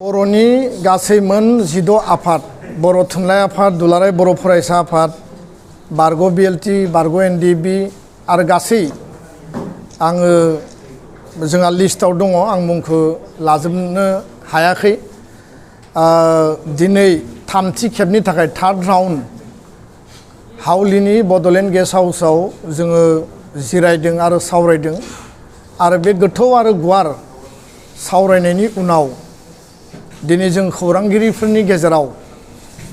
बर'नि गासै मोन 16 आफाद बर' थुनलाइ आफाद, दुलाराय बर' फरायसा आफाद, बारग' बिएलटि, बारग' एनडिबि आरो गासै आङो जोंहा लिस्टआव दङ, आं मुंखौ लाजोबनो हायाखै। दिनै थामथि खेबनि थाखाय थार्ड राउन्ड हाउलिनि बड'लेण्ड गेस्ट हाउसआव जोङो जिरायदों आरो सावरायदों आरो बे गोथौ आरो गुवार सावरायनायनि उनाव दिनै जों खौरांगिरिफोरनि गेजेराव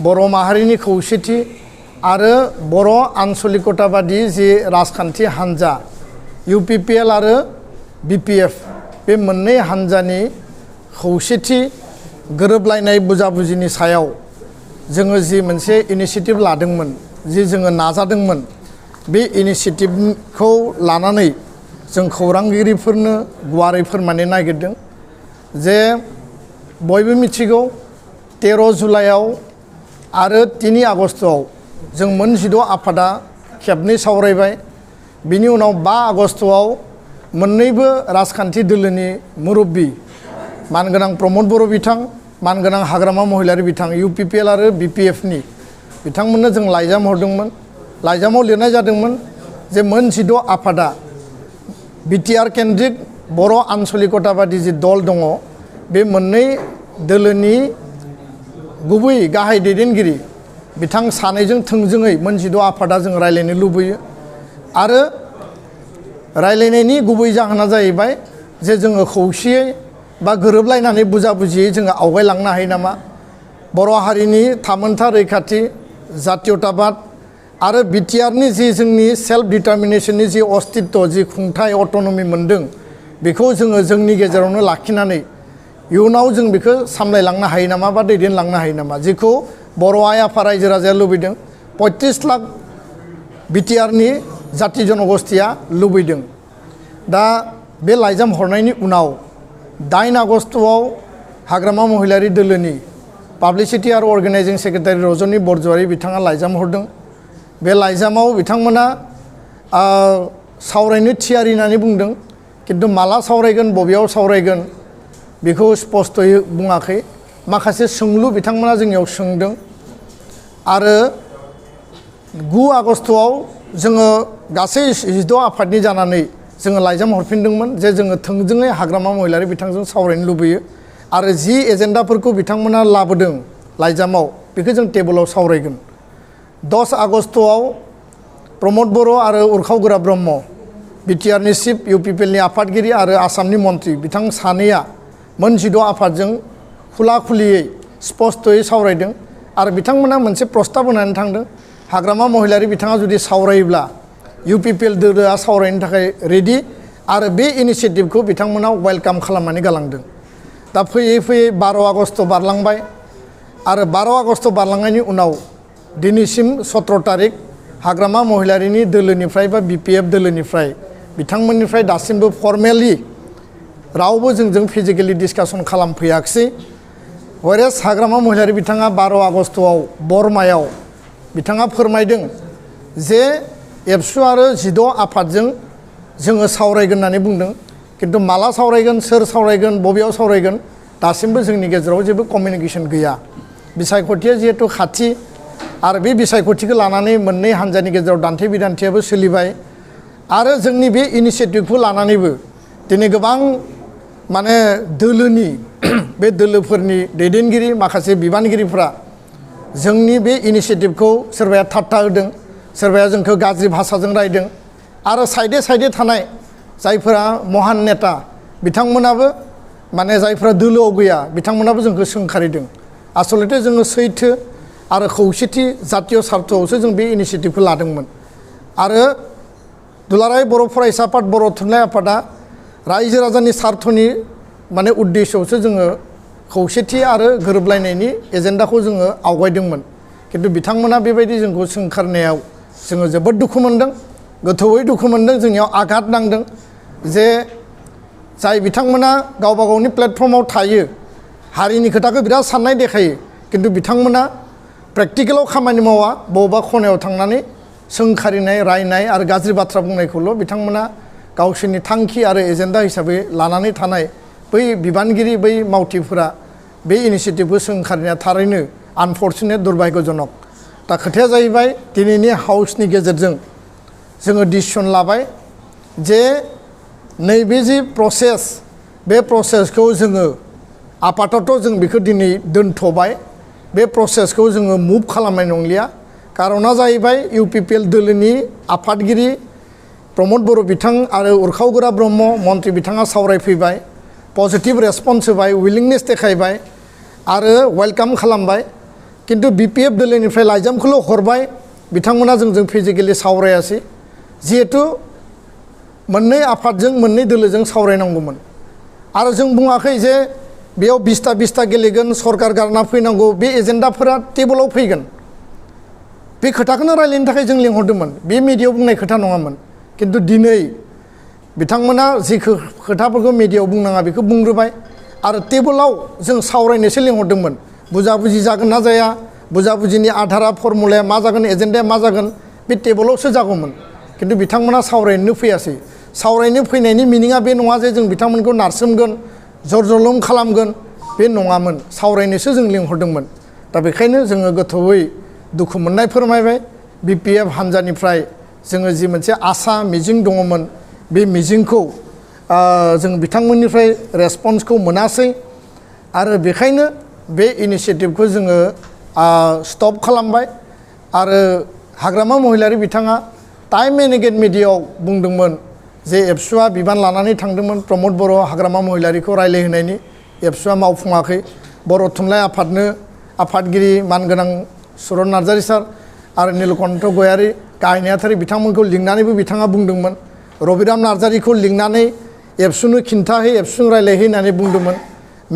बर' माहारिनि खौसेथि आरो बर' आन्चलिकताबादि जि राजखान्थि हान्जा इउपिपिएल आरो बिपिएफ बे मोननै हान्जानि खौसेथि गोरोबलायनाय बुजाबुजिनि सायाव जोङो जि मोनसे इनिशिएटिभ लादोंमोन, जि जोङो नाजादोंमोन, बे इनिशिएटिभखौ लानानै जों खौरांगिरिफोरनो गुवारै फोरमायनो नागिरदों जे बयबो मिथिगौ 13 जुलाइआव आरो 3 आगस्तआव जों मोन 16 आफादा खेबनै सावरायबाय। बिनि उनाव 5 आगस्तआव मोननैबो राजखान्थि दोलोनि मुरब्बि मानगोनां प्रमद बर' बिथां, मानगोनां हाग्रामा महिलारि बिथां इउपिपिएल आरो बिपिएफनि बिथांमोननो जों लाइजाम हरदोंमोन। लाइजामाव लिरनाय जादोंमोन जे मोन 16 आफादा बिटिआर केन्द्रिक बर' आन्चलिकताबादि जि दल दङ, बे मोननै दोलोनि गुबै गाहाय दैदेनगिरि बिथां सानैजों थोंजोङै मोन 16 आफादा जों रायलायनो लुबैयो आरो रायलायनायनि गुबै जाहोना जाहैबाय जे जोङो खौसेयै बा गोरोबलायनानै बुजाबुजियै जोङो आवगायलांनो हायो नामा। बर' हारिनि थामोनथा रैखाथि, जातीयताबाद आरो बिटिआरनि जि जोंनि सेल्फ डिटारमिनेसननि जि अस्तित्व, जि खुंथाय अट'नमि मोनदों, बेखौ जोङो जोंनि गेजेरावनो लाखिनानै इयुनाव जों बेखौ सामलायलांनो हायो नामा बा दैदेनलांनो हायो नामा, जेखौ बर' आइ आफा रायजो राजाया लुबैदों, 35 लाख बिटिआरनि जाति जनगोष्ठीया लुबैदों। दा बे लाइजाम हरनायनि उनाव 8 आगस्तआव हाग्रामा महिलारि दोलोनि पाब्लिसिटि आरो अर्गेनाइजिं सेक्रेटारि रजनी बरज'वारि बिथाङा लाइजाम हरदों। बे लाइजामाव बिथांमोना सावरायनो थियारि होननानै बुंदों, किन्तु माला सावरायगोन, बबेयाव सावरायगोन बेखौ स्पस्तयै बुङाखै। माखासे सोंलु बिथांमोना जोंनियाव सोंदों आरो 9 आगस्तआव जोङो गासै 16 आफादनि जानानै जोङो लाइजाम हरफिनदोंमोन जे जोङो थोंजोङै हाग्रामा महिलारि बिथांजों सावरायनो लुबैयो आरो जि एजेन्डाफोरखौ बिथांमोना लाबोदों लाइजामाव, बेखौ जों टेबोलाव सावरायगोन। 10 आगस्तआव प्रमद बर' आरो उरखाव गोरा ब्रह्म बिटिआरनि चिफ, इउपिपिएलनि आफादगिरि आरो आसामनि मन्त्रि बिथां सानैया मोन 16 आफादजों खुला खुलियै स्पस्तयै सावरायदों आरो बिथांमोना मोनसे प्रस्ताब होनानै थांदों, हाग्रामा महिलारि बिथाङा जुदि सावरायोब्ला इउपिपिएल दोलोआ सावरायनो थाखाय रेडि आरो बे इनिशिएटिभखौ बिथांमोना वेलकाम खालामनानै गालांदों। दा फैयै फैयै 12 आगस्त बारलांबाय आरो 12 आगस्त बारलांनायनि उनाव दिनैसिम 17 तारिख हाग्रामा महिलारिनि दोलोनिफ्राय बा बिपिएफ दोलोनिफ्राय बिथांमोननिफ्राय दासिमबो फर्मेलि रावबो जोंजों फिजिकेलि डिसकासन खालामफैयाखिसै। हरेस हाग्रामा महिलारि बिथाङा 12 आगस्तआव बरमायाव बिथाङा फोरमायदों जे एबसु आरो 16 आफादजों जोङो सावरायगोन होननानै बुंदों, किन्तु माला सावरायगोन, सोर सावरायगोन, बबेयाव सावरायगोन दासिमबो जोंनि गेजेराव जेबो कमिउनिकेसन गैया। बिसायख'थिया जिहेतु खाथि आरो बे बिसायख'थिखौ लानानै मोननै हान्जानि गेजेराव दान्थे बिदान्थेयाबो सोलिबाय आरो जोंनि बे इनिशिएटिभखौ लानानैबो दिनै गोबां माने दोलोनि बे दोलोफोरनि दैदेनगिरि माखासे बिबानगिरिफ्रा जोंनि बे इनिशिएटिभखौ सोरबाया थाट्टा होदों, सोरबाया जोंखौ गाज्रि भाषाजों रायदों आरो साइडे साइडे थानाय जायफोरा महान नेता बिथांमोनाबो माने जायफोरा दोलोआव गैया बिथांमोनाबो जोंखौ सोंखारिदों। आसलथे जोङो सैथो आरो खौसेथि जातीय सार्थआवसो जों बे इनिशिएटिभखौ लादोंमोन आरो दुलाराय बर' फरायसा आफाद, बर' थुनलाइ आफादा रायजो राजानि सार्थनि माने उद्देश्यआवसो जोङो खौसेथि आरो गोरोबलायनायनि एजेन्डाखौ जोङो आवगायदोंमोन। किन्तु बिथांमोना बेबायदि जोंखौ सोंखारनायाव जोङो जोबोद दुखु मोनदों, गोथौयै दुखु मोनदों, जोंनियाव आघात नांदों जे जाय बिथांमोना गावबा गावनि प्लेटफर्माव थायो, हारिनि खोथाखौ बिराद साननाय देखायो, किन्तु बिथांमोना प्रेक्टिकेलाव खामानि मावा, बबेबा खनायाव थांनानै सोंखारिनाय, रायनाय आरो गाज्रि बाथ्रा बुंनायखौल' बिथांमोना गावसोरनि थांखि आरो एजेन्डा हिसाबै लानानै थानाय बै बिबानगिरि बै मावथिफोरा बे इनिशिएटिभखौ जों ओंखारनाया थारैनो आनफर्चुनेट दुर्भाग्यजनक दा खोथाया जाहैबाय दिनैनि हाउसनि गेजेरजों जोङो डिसिसन लाबाय जे नैबे जि प्रसेस बे प्रसेसखौ जोङो आपातत जों बेखौ दिनै दोनथ'बाय बे प्रसेसखौ जोङो मुभ खालामनाय नंलिया कारना जाहैबाय इउपिपिएल दोलोनि आफादगिरि प्रमद बर' बिथां आरो उरखावगोरा ब्रह्म मन्त्रि बिथाङा सावरायफैबाय पजिटिभ रेसपन्स होबाय उइलिंनेस देखायबाय आरो वेलकाम खालामबाय किन्तु बिपिएफ दोलोनिफ्राय लाइजामखौल' हरबाय बिथांमोना जोंजों फिजिकेलि सावरायासै जिहेतु मोननै आफादजों मोननै दोलोजों सावरायनांगौमोन आरो जों बुङाखै जे बेयाव 20टा गेलेगोन सरकार गारना फैनांगौ बे एजेन्डाफोरा टेबोलाव फैगोन बे खोथाखौनो रायलायनो थाखाय जों लिंहरदोंमोन बे मिडियायाव बुंनाय खोथा नङामोन किन्तु दिनै बिथांमोना जि खोथाफोरखौ मिडियायाव बुंनाङा बेखौ बुंग्रोबाय आरो टेबोलाव जों सावरायनोसो लिंहरदोंमोन बुजाबुजि जागोन ना जाया बुजाबुजिनि आधारा फर्मुलाया मा जागोन एजेन्डाया मा जागोन बे टेबोलावसो जागौमोन किन्तु बिथांमोना सावरायनो फैयासै सावरायनो फैनायनि मिनिङा बे नङा जे जों बिथांमोनखौ नारसोमगोन जरजलम खालामगोन बे नङामोन सावरायनोसो जों लिंहरदोंमोन दा बेखायनो जोङो गोथौयै दुखु मोननाय फोरमायबाय बिपिएफ हान्जानिफ्राय जोङो जि मोनसे आसा मिजिं दङमोन बे मिजिंखौ जों बिथांमोननिफ्राय रेसपन्सखौ मोनासै आरो बेखायनो बे इनिशिएटिभखौ जोङो स्टप खालामबाय आरो हाग्रामा महिलारि बिथाङा टाइम एन्ड एगेन मिडियायाव बुंदोंमोन जे एबसुआ बिबान लानानै थांदोंमोन प्रमद बर' हाग्रामा महिलारिखौ रायलायहोनायनि एबसुआ मावफुङाखै बर' थुनलाइ आफादनो आफादगिरि मानगोनां सुरन नार्जारि सार आरो नीलकण्ठ गयारि गाहाय नेहाथारि बिथांमोनखौ लिंनानैबो बिथाङा बुंदोंमोन रबिराम नार्जारिखौ लिंनानै एबसुनो खिन्थाहै एबसुजों रायलायहै होननानै बुंदोंमोन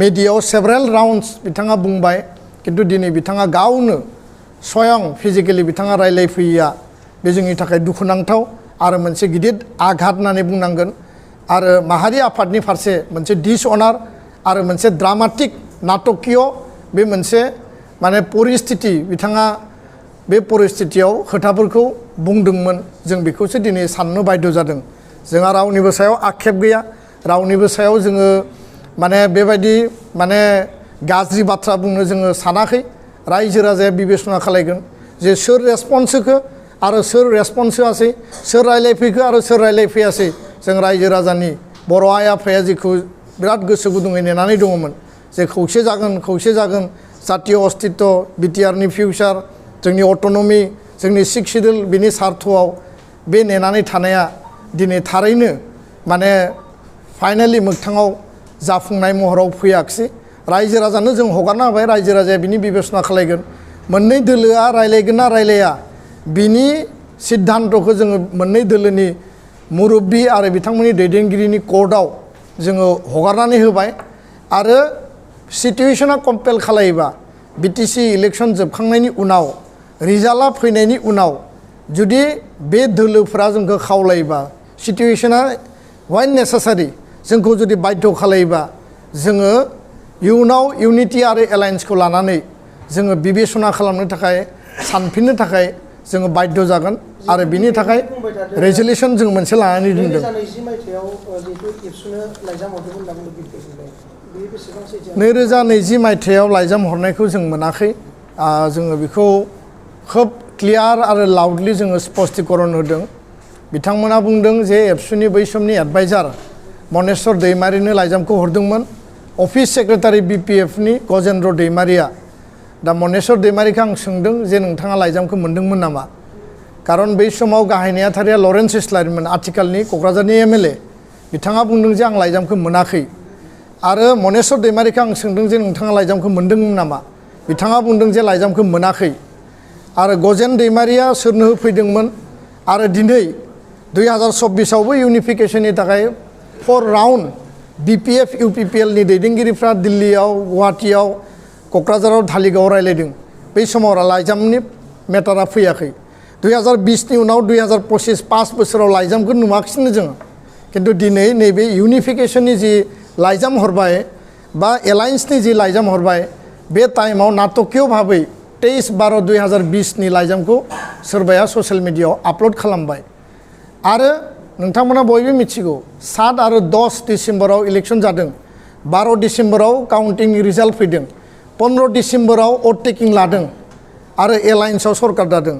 मिडियायाव सेभारेल राउन्डस बिथाङा बुंबाय किन्तु दिनै बिथाङा गावनो स्वयं फिजिकेलि बिथाङा रायलायफैयैया बे जोंनि थाखाय दुखुनांथाव आरो मोनसे गिदिर आघात होननानै बुंनांगोन आरो माहारि आफादनि फारसे मोनसे डिसअनार आरो मोनसे ड्रामाटिक नाटकीय बे मोनसे माने परिस्थिति बिथाङा बे परिस्थितियाव खोथाफोरखौ बुंदोंमोन जों बेखौसो दिनै साननो बाध्य जादों जोंहा रावनिबो सायाव आक्षेप गैया रावनिबो सायाव जोङो माने बेबायदि माने गाज्रि बाथ्रा बुंनो जोङो सानाखै रायजो राजाया बिबेसना खालायगोन जे सोर रेसपन्स होखो आरो सोर रेसपन्स होआसै सोर रायलायफैखो आरो सोर रायलायफैयासै जों रायजो राजानि बर' आइ आफाया जेखौ बिराद गोसो गुदुङै नेनानै दङमोन जे खौसे जागोन जातीय अस्तित्व बिटिआरनि फिउचार जोंनि अट'नमि जोंनि 6 सिडुल बिनि सार्थआव बे नेनानै थानाया दिनै थारैनो माने फाइनालि मोगथाङाव जाफुंनाय महराव फैयाखिसै रायजो राजानो जों हगारना होबाय रायजो राजाया बिनि बिबेसना खालायगोन मोननै दोलोआ रायलायगोन ना रायलाया बिनि सिद्धान्तखौ जोङो मोननै दोलोनि मुरब्बी आरो बिथांमोननि दैदेनगिरिनि कर्टआव जोङो हगारनानै होबाय आरो सिटुएशना कम्पेल खालायोबा बिटिसि इलेक्शन जोबखांनायनि उनाव रिजाल्टआ फैनायनि उनाव जुदि बे दोलोफोरा जोंखौ खावलायोबा सिटुएशना वाइन नेसेसारि जोंखौ जुदि बाध्य खालायोबा जोङो इयुनाव इउनिटि आरो एलायन्सखौ लानानै जोङो बिबेसना खालामनो थाखाय सानफिननो थाखाय जोङो बाध्य जागोन आरो बिनि थाखाय रेजोलिउसन जों मोनसे लानानै दोनदों 2020 मायथाइयाव लाइजाम हरनायखौ जों मोनाखै जोङो बेखौ खोब क्लियार आरो लाउडलि जोङो स्पष्टीकरण होदों बिथांमोना बुंदों जे एबसुनि बै समनि एडभाइजार मनेस्वर दैमारिनो लाइजामखौ हरदोंमोन अफिस सेक्रेटारि बिपिएफनि गजेन्द्र दैमारिया दा मनेस्वर दैमारिखौ आं सोंदों जे नोंथाङा लाइजामखौ मोनदोंमोन नामा कारन बै समाव गाहाय नेहाथारिया लरेन्स इस्लारिमोन आथिखालनि क'क्राझारनि एमएलए बिथाङा बुंदों जे आं लाइजामखौ मोनाखै आरो मनेस्वर दैमारिखौ आं सोंदों जे नोंथाङा लाइजामखौ मोनदोंमोन नामा बिथाङा बुंदों जे लाइजामखौ मोनाखै आरो गजेन दैमारिया सोरनो होफैदोंमोन आरो दिनै 2024आवबो इउनिफिकेशननि थाखाय 4 राउन्ड बिपिएफ इउपिपिएलनि दैदेनगिरिफ्रा दिल्लीयाव गुवाहाटीयाव क'क्राझाराव धालिगावआव रायलायदों बै समाव लाइजामनि मेटारा फैयाखै 2020नि उनाव 2025 5 बोसोराव लाइजामखौ नुवाखिसैनो जों किन्तु दिनै नैबे इउनिफिकेशननि जि लाइजाम हरबाय बा एलायन्सनि जि लाइजाम हरबाय बे टाइमाव नाटकीय भाबै 23/12/2020 नि लाइजामखौ सोरबाया ससियेल मिडियायाव आपल'ड खालामबाय आरो नोंथांमोना बयबो मिथिगौ 7 आरो 10 डिसेम्बराव इलेक्शन जादों 12 डिसेम्बराव काउन्टिं रिजाल्ट फैदों 15 डिसेम्बराव अभारटेकिं लादों आरो एलायन्सआव सरकार दादों।